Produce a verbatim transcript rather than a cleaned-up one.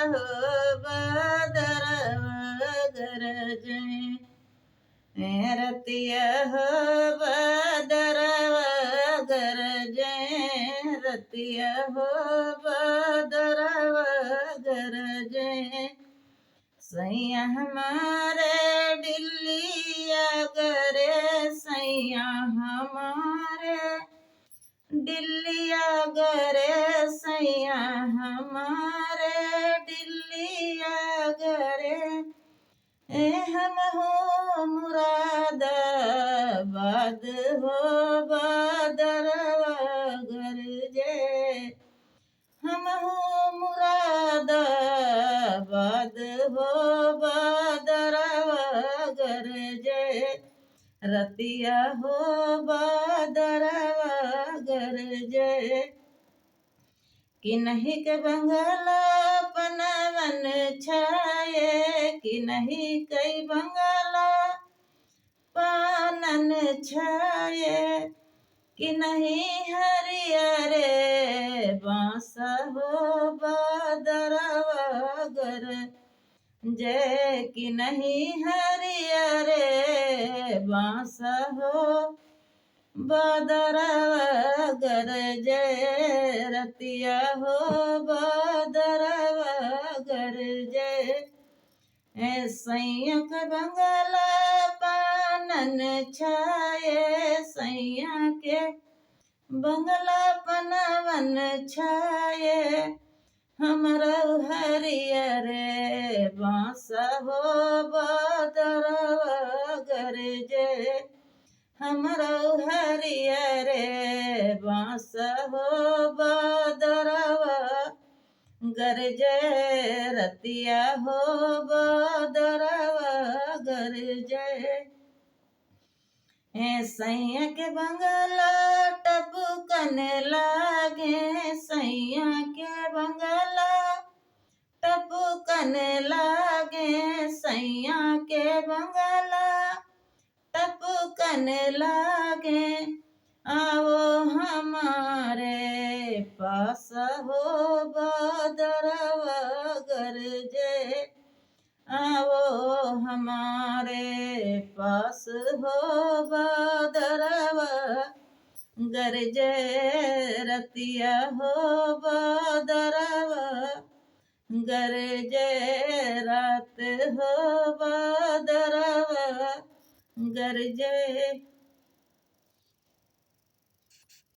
हो बदरवा गरजे, ए रतिया हो बदरवा गरजे, रतिया हो बदरवा गरजे। सैया हमारे डिल्लिया गरे, सैया हमारे डिल्लिया गरे, सैया हमारे डिल्लिया गरे। ए हम हो मुरादाबाद हो बदरवा गरजे, हम हो मुरादाबाद हो बदरवा गरजे, रतिया हो बदरवा गरजे। किनही के बंगला पनवन छाए, किनही के बंगला पनवन छाए, किनही हरियरे बाँस हो बदरवा गरजे, किनही हरियरे बाँस हो बदरवा गरजे, रतिया हो बदरवा गरजे। ए सैया के बंगला पनवन छाए, सैया के बंगला पनवन छाए, हमरो हरियरे बाँस हो बदरवा गरजे, हमरो हरियरे बाँस हो बदरवा गरजे, रतिया हो बदरवा गरजे। ए सैया के बंगला टपकन लागे, सैया के बंगला टपकन लागे, सैया के बंगला टपकन लागे। आवो हमारे पास हो बदरवा गरजे, आवो हमारे पास हो बदरवा गरजे, रतिया हो बदरवा गरजे, रात हो बदरवा गरजे।